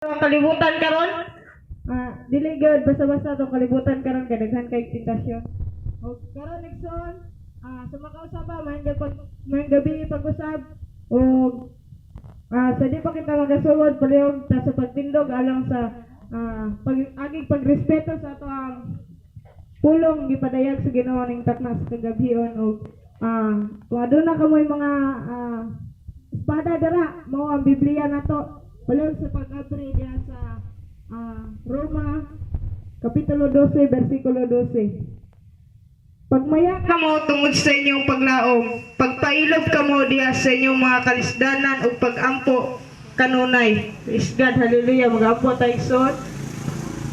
Ang kalibutan karon. Dili gyud basta-basta tong kalibutan karon kay daghan kay tentasyon. Og karon, igsoon, sa makausaba maayong gabi pag-usab og sa di pa kita magasugod, palihog ta sa pagtindog alang sa pag agig pagrespeto sa ato ang pulong gipadayag sa Ginoo ning takna sa kagabhion. Og kung aduna kamoy mga espada dara, mao ang Biblia nato. Palihog sa pag-abri diha sa Roma kapitulo 12 bersikulo 12. Pagmaya kamo tungod sa inyong paglaom, pagpailob kamo diha sa inyong mga kalisdanan ug pagampo kanunay. Praise God, hallelujah, magaampo tayo, igsoon.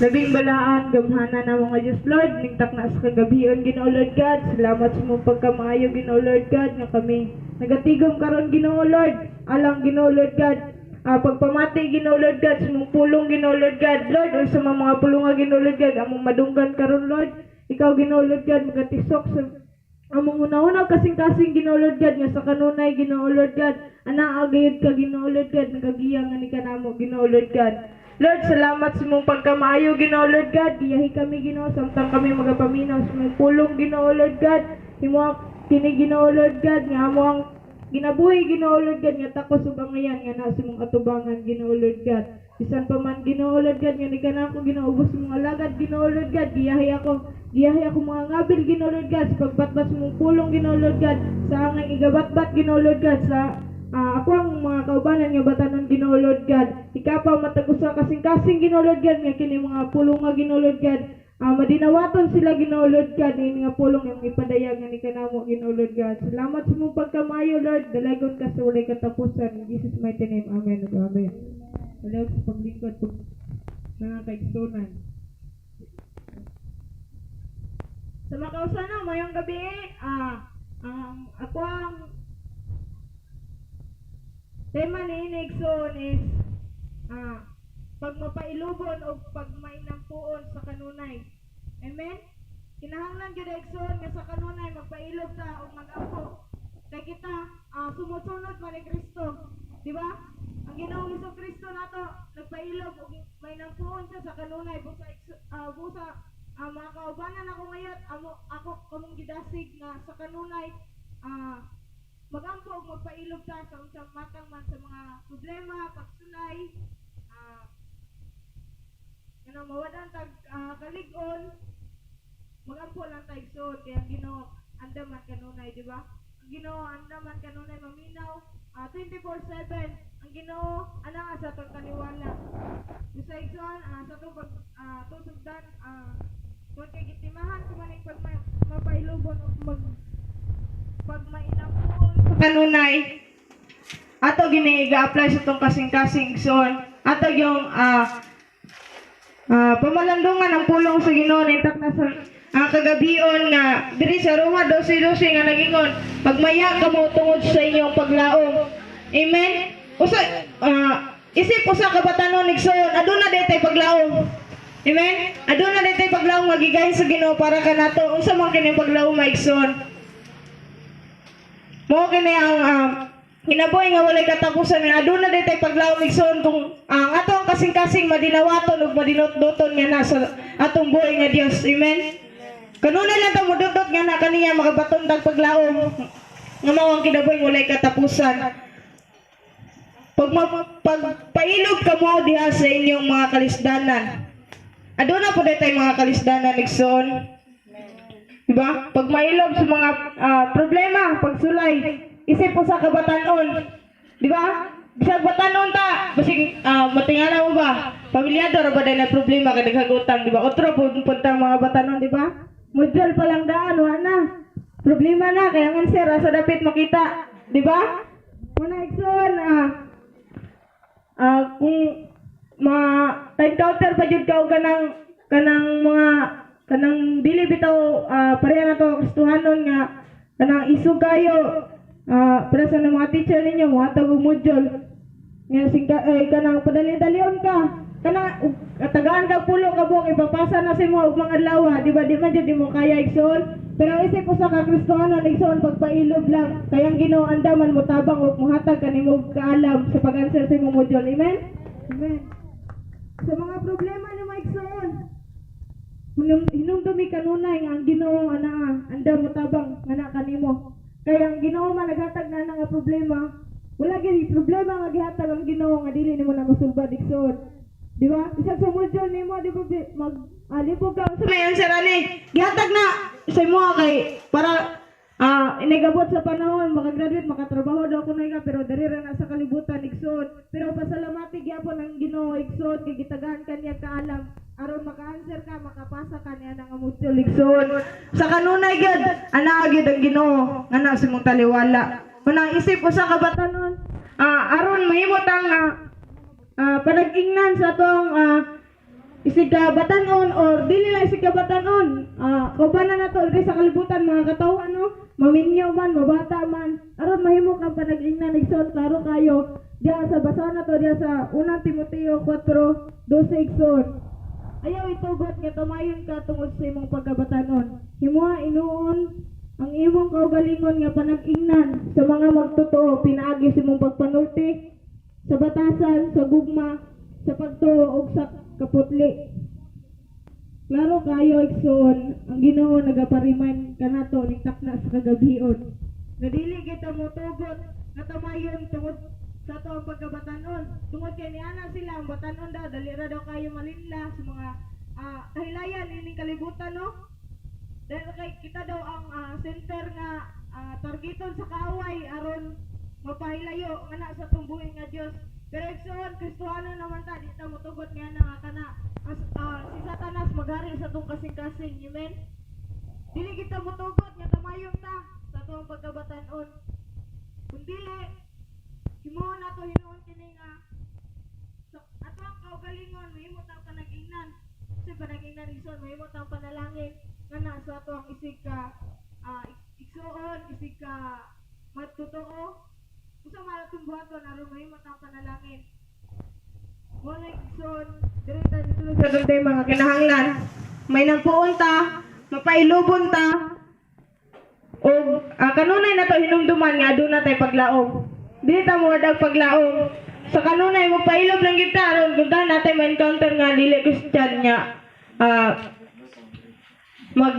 Labing balaan, gamhanan na mga Diyos, Lord, ning takna sa kagabhion, Ginoo Lord God. Salamat sa imong pagkamaayo, Ginoo Lord God, nga kami nagatigom karon, Ginoo Lord. Alang, Ginoo Lord God, pagpamati, Ginoo Lord God, sa imong pulong, Ginoo Lord God. Lord, o sa mga pulong, Ginoo Lord God, among madunggan karon, Lord. Ikaw, Ginoo Lord God, magatisok sa among una-una kasing-kasing, Ginoo Lord God, nga sa kanunay, Ginoo Lord God, anaa gayud ka, Ginoo Lord God, nagagiya nga ni kanamo, Ginoo Lord God. Lord, salamat sa imong pagkamaayo, Ginoo Lord God. Giyahi kami, Ginoo, samtang kami magapaminaw sa imong pulong, Ginoo Lord God. Himo kini, Ginoo Lord God, nga amo ang ginabuhi, Ginoo Lord God, nga takos ug angayan nga naa sa imong atubangan, Ginoo Lord God. Bisan pa man, Ginoo Lord God, nga ni kanako, Ginoo, ubos imong alagad, Ginoo Lord God, giyahi ako, giyahi ako mga ngabil, Ginoo Lord God, sa pagbatbat sa imong pulong, Ginoo Lord God, sa angay igabatbat, Ginoo Lord God, sa ako ang mga kaubanan nga batanon, Ginoo Lord God. Ikapaw matag usa kasing-kasing, Ginoo Lord God, nga kini mga pulong nga, Ginoo Lord God, madinawaton sila, Ginoo Lord God, ini nga pulong ang ipadayag nga ni kanamo, Ginoo Lord God. Salamat sa imong pagkamayo, Lord. Dalaygon ka sa walay katapusan. In Jesus' mighty name. Amen ug amen. Palihog sa paglingkod pag mga kaigsunan. Sa makausana, mayong gabi, ang ako ang tema ni igsoon is pagmapailubon o pagmainampuon sa kanunay. Amen? Kinahanglan gyud, igsoon, nga sa kanunay magpailob ta o magampo. Kay kita sumusunod man ni Kristo. Di ba? Ang Ginoong Hesus Kristo nato nagpailob ug mainampuon siya sa kanunay busa mga kaubanan ako ngayon amo ako kamong gidasig nga sa kanunay magampo ug magpailob ta sa unsang matang man sa mga problema, pagsulay, kanang mawadan tag kalig-on, magampo lang tayo, igsoon, kaya ang Ginoo andaman kanunay, di ba? Ang Ginoo andaman kanunay maminaw, 24/7. Ang Ginoo ana sa atong taliwala. Sa igsoon, sa atong pag tusugdan, kung kay gitimahan ko man pag mapailubon o mag pagmainampuon sa kanunay, ato gini i-apply sa atong kasing-kasing, igsoon. Ato yung pamalandungan ang pulong sa Ginoo intak na sa ang kagabion nga diri sa Roma 12:12 nga nagingon, "Pagmaya kamo tungod sa inyong paglaom." Amen. Usa isip usa ka batanon, igsoon, aduna day paglaom. Amen. Aduna day paglaom nga gigahin sa Ginoo para kanato. Unsa man kini paglaom, igsoon? Mao kini ang kinabuhi nga walay katapusan nga aduna day paglaom, igsoon, kung ang ato ang kasing-kasing madinawaton ug madinotdoton nga nasa atong buhi nga Dios. Amen. Kanunay lang ta modotdot nga na kaniya, makabaton tag paglaom nga mao ang kinabuhi walay katapusan. Pagpailob kamo diha sa inyong mga kalisdanan. Aduna po tay mga kalisdanan, igsoon. Diba? Pag mailob sa mga problema, pagsulay, isip mo sa kabatanon. Di ba? Bisag batanon ta, basig matingala mo ba? Pamilyado ra ba dahil na problema kay naghagutang, di ba? Otro po puntang mga batanon, di ba? Module pa lang daan, wa na. Problema na, kaya nga sir, sa dapit makita, di ba? Muna, igsoon, kung ma encounter pa jud ka og kanang kanang mga kanang dili bitaw pareha na to Kristohanon nga kanang isog kayo para sa mga teacher ninyo mohatag og module nga singka eh, kanang padali-dalion ka, kanang tagaan ka pulo ka buok, ipapasa na sa imo og mga adlaw, di ba? Di man jud mo kaya, igsoon. Pero isip ko sa ka Kristohanon, igsoon, pagpailob lang kay ang Ginoo andaman mo tabang og mohatag kanimo og kaalam sa pag-answer sa imong module. Amen, amen. Sa mga problema ni mga igsoon, hinumdumi kanunay nga ang Ginoo anaa, andam motabang nga na kanimo. Kaya ang Ginoo man naghatag na nga problema, wala gyud problema nga gihatag ang Ginoo nga dili nimo na masulbad, igsoon. Di ba? Bisag sa module nimo, di ba, mag libog ka sa may answer ani. Gihatag na sa imo kay para inigabot sa panahon makagraduate, makatrabaho daw kuno ka, pero diri ra na sa kalibutan, igsoon. Pero pasalamati gyapon ang Ginoo, igsoon, kay gitagaan ka niya kaalam aron maka-answer ka, makapasa ka niya nga module, igsoon. Sa kanunay gyud, ana gyud ang Ginoo nga na sa imong taliwala. Unang isip usa ka batanon, aron mahimot ang panag-ingnan sa atong isig ka batanon or dili lang isig ka batanon, kaubanan nato diri sa kalibutan, mga katawhan, no, maminyo man, mabata man, aron mahimo kang panag-ingnan, igsoon. Klaro kayo diha sa basahon nato diha sa Unang Timoteo 4:12, igsoon. Ayaw itugot nga tamayon ka tungod sa imong pagkabatanon. Himoa hinuon ang imong kaugalingon nga panag-ingnan sa mga magtotoo pinaagi sa imong pagpanulti sa batasan, sa gugma, sa pagtuo ug sa kaputli. Klaro kayo, igsoon, ang Ginoo nagapariman kanato ning takna sa kagabion. Nga dili kita motugot nga tamayon tungod sa ato ang pagkabatanon. Tungod kay niana sila ang batanon daw, dali ra daw kayo malinla sa mga kahilayan ining kalibutan, no? Dahil kay kita daw ang center nga targeton sa kaaway aron mapahilayo nga na sa tumbuhin nga Dios. Pero igsoon, Kristohano naman ta, di ta motugot nga na nga kana as, si Satanas maghari sa atong kasing-kasing. Amen. Dili kita motugot nga tamayon ta sa atong pagkabatanon. Kung dili, himuon nato hinuon kini nga sa atong kaugalingon mahimo ta panag-ingnan. Kasi panag-ingnan, igsoon, mahimo ta panalangin nga na sa ato ang isig ka igsuon, isig ka magtotoo. Unsa man atong buhaton aron mahimo ta panalangin? Mo na, igsoon, diri ta dito sa atong tema nga kinahanglan may nangpuon ta, mapailubon ta o kanunay na to hinumduman nga aduna tay paglaom. Dili ta mo paglaom. Sa kanunay mo pailob lang kita aron kung natin ma-encounter nga dili Christian nga mag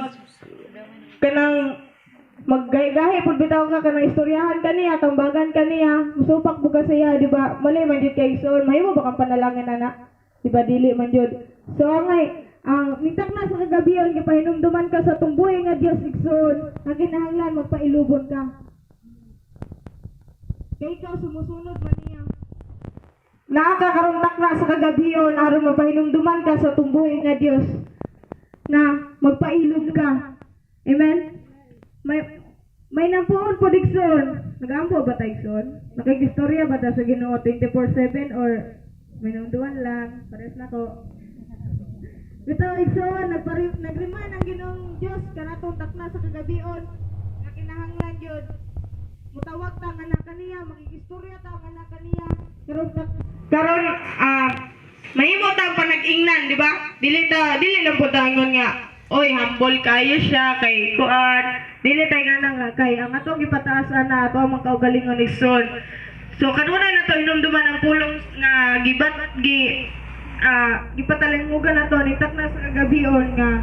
kanang maggahi-gahi pud bitaw ka, kanang istoryahan kaniya, tambagan kaniya, musupak buka siya, di ba? Mali man jud kay, igsoon, mahimo ba kang panalangin ana? Di ba dili man jud? So angay ang mintak na sa kagabion, gipahinumduman ka sa tumbuhi nga Dios, igsoon, nga kinahanglan magpailubon ka. Kay ikaw sumusunod man niya. Naa ka karong takna sa kagabion aron mapahinumduman ka sa tumbuhi nga Dios na magpailob ka. Amen? May nampuon po, igsoon. Nagampo ba tayo, igsoon? Nakikistorya ba ta sa Ginoo 24/7 or may numduan lang? Pares na ko. Bitaw, igsoon, nagriman ang Ginoong Dios kanatong takna sa kagabion nga kinahanglan gyud mutawag ta nga na kaniya, makikistorya ta nga na kaniya. Karon karon mahimo ta ang panag-ingnan, di ba? Dili ta, dili lang po ta ingon nga, "Oy, humble kayo siya kay kuan." Dili tayo nga nga kay ang atong gipataas ana ato ang mga kaugalingon, igsoon. So kanunay na to hinumduman ang pulong nga gibat gi gipatalingugan nato ni takna sa kagabion nga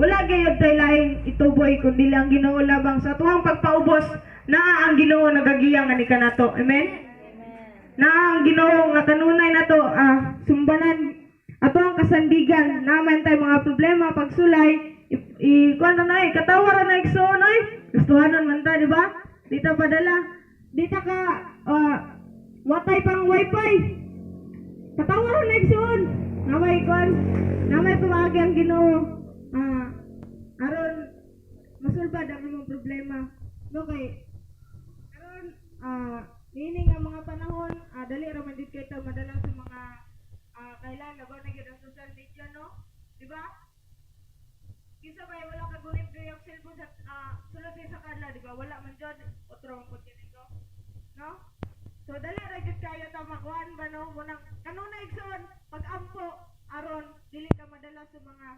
wala gayud tay laing ituboy kundi lang Ginoo labang sa atuang pagpaubos. Naa ang Ginoo nagagiya nga ni kanato. Amen. Naa ang Ginoo nga kanunay nato sumbanan, ato ang kasandigan. Naman tay mga problema pagsulay, i kuan na eh, katawaran na, igsoon. Oy, gustuhanon man ta, di ba? Di ta padala, di ta ka watay pang wifi, katawaran na, igsoon. Namay kuan, namay pamaagi ang Ginoo aron masulbad ang imong problema, no? Kay karon niini nga mga panahon, dali ra man dit kay ta madala sa mga kailan labaw na gyud ang social media, no? Di ba? Kinsa ba wala ka gunit diri ang cellphone sa sulod sa kadlaw, di ba? Wala man jud, otro man pud kini ko, no? So dali ra gyud kayo ta makuan ba, no? Munang kanunay, igsoon, pag-ampo aron dili ka madala sa mga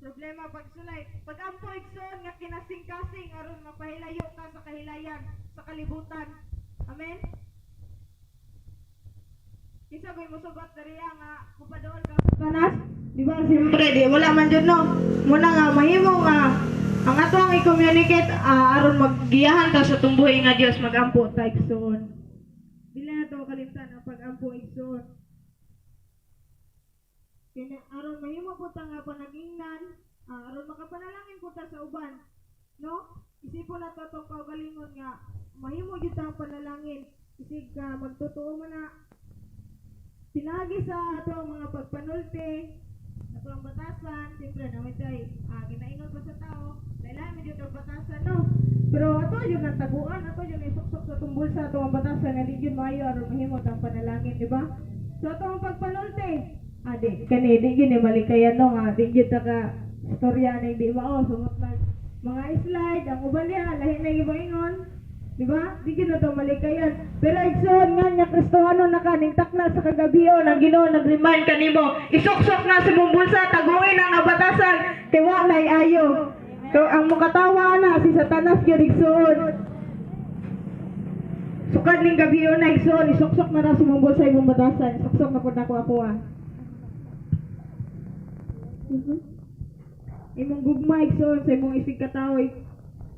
problema pagsulay. Pag-ampo, igsoon, nga kinasing-kasing aron mapahilayo ka sa kahilayan sa kalibutan. Amen. Kinsa ko'y musugot diriya nga mupaduol ka sa Satanas? Di ba? Siyempre, di wala man jud, no. Muna nga mahimo nga ang ato ang i-communicate aron maggiyahan ta sa tumbuhi nga Dios, magampo ta, igsoon. Dili na to kalimtan ang pag-ampo, igsoon. Kaya aron mahimo po ta nga panagingnan, aron makapanalangin po ta sa uban, no? Isipon na to atong kaugalingon nga mahimo gyud ta ang panalangin. Isig ka magtotoo man na pinagi sa ato ang mga pagpanulti, ato ang batasan, siyempre naman tay, ginaingon pa sa tao, lain medyo ang batasan, no? Pero ato yun ang taguan, ato yun isuksok sa tumbol sa ato ang batasan, nga di yun maayo aron mahimo ta ang panalangin, di ba? So ato ang pagpanulti, di, kani, di yun eh, malikayan, no, nga, di yun ta ka, istorya na di mao, sumot na mga slide, ang uban niya, lahi na yung ingon, di ba? Di gyud na to malikayan. Pero igsoon nga nya Kristohano na ka ning takna sa kagabion, ang Ginoo nag-remind kanimo, isuksok na sa imong bulsa, taguin ang batasan kay wa nay ayo. So ang mukatawa na si Satanas gyud, igsoon. Sukad ning gabion na, igsoon, isuksok na na sa imong bulsa imong batasan. Isuksok na pud nako ako ah. Imong gugma, igsoon, sa imong isig katawo,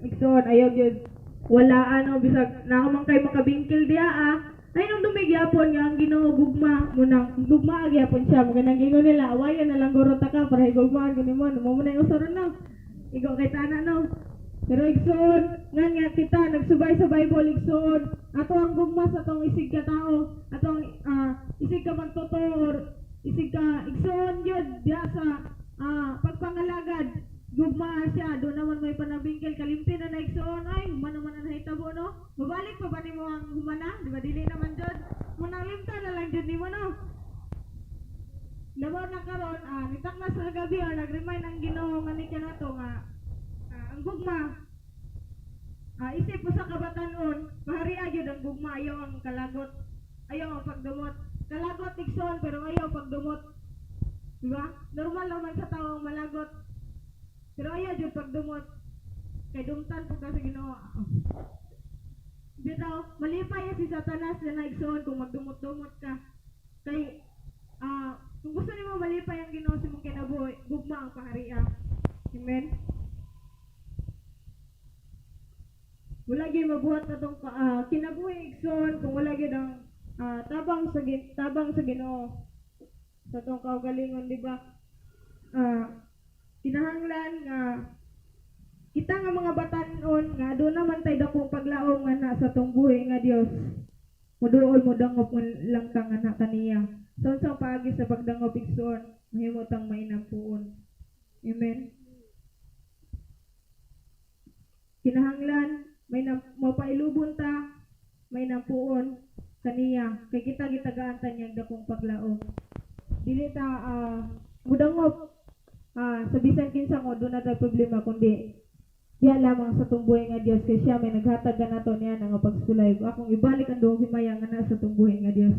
igsoon, ayaw gyud wala ano bisag naa man kay makabingkil diha ah. Ay nung dumigyapon nga ang Ginoo gugma mo nang gugma gyapon siya mo kanang gingon nila awayan na lang guro ta ka para higugmaan gani mo mo na yung usaron no igo kay tana no. Pero igsoon nga nga kita nagsubay sa Bible, igsoon, ato ang gugma sa atong isig ka tao, atong isig ka magtotoo or isig ka igsoon yun diha sa pagpangalagad, gugmaa siya. Doon naman may panabingkil, kalimti na naigsoon, ay humana man ang nahitabo, no? Mabalik pa ba nimo ang humana? Di ba dili naman jud? Munang limta na lang jud nimo, no? Labaw na karon, nitakna sa kagabi, nag-remind ang Ginoo nga ni kanato nga ang gugma isip mo sa kabatanon, mahari gyud ang gugma, ayaw ang kalagot, ayaw ang pagdumot. Kalagot, igsoon, pero ayaw pagdumot. Di ba? Normal naman sa tao ang malagot. Pero ayaw jud pagdumot. Kay dumtan po ka sa Ginoo. Bitaw, malipay si Satanas na naigsoon kung magdumot-dumot ka. Kay kung gusto nimo malipay ang Ginoo sa imong kinabuhi, gugma ang paharia. Amen. Wala gyud mabuhat atong kinabuhi, igsoon, kung wala gyud ang tabang sa Ginoo sa atong kaugalingon, di ba? Kinahanglan nga kita nga mga batan-on nga doon naman tay dakong paglaom nga na sa atong buhi nga Dios. Moduol mo dangop mo lang ka nga na kaniya. So unsang paagi sa pagdangop, igsoon, mahimo tang mainampuon. Amen. Kinahanglan may mapailubon ta, may nampuon kaniya kay kita gitagaan ta niyang dakong paglaom. Dili ta mudangop sa bisan kinsa ko doon na tay problema kundi diha lamang sa tumbuhin nga Dios kay siya may naghatag kanato niya nga pagsulay. Akong ibalik ang duhong himaya nga naa sa tumbuhin nga Dios.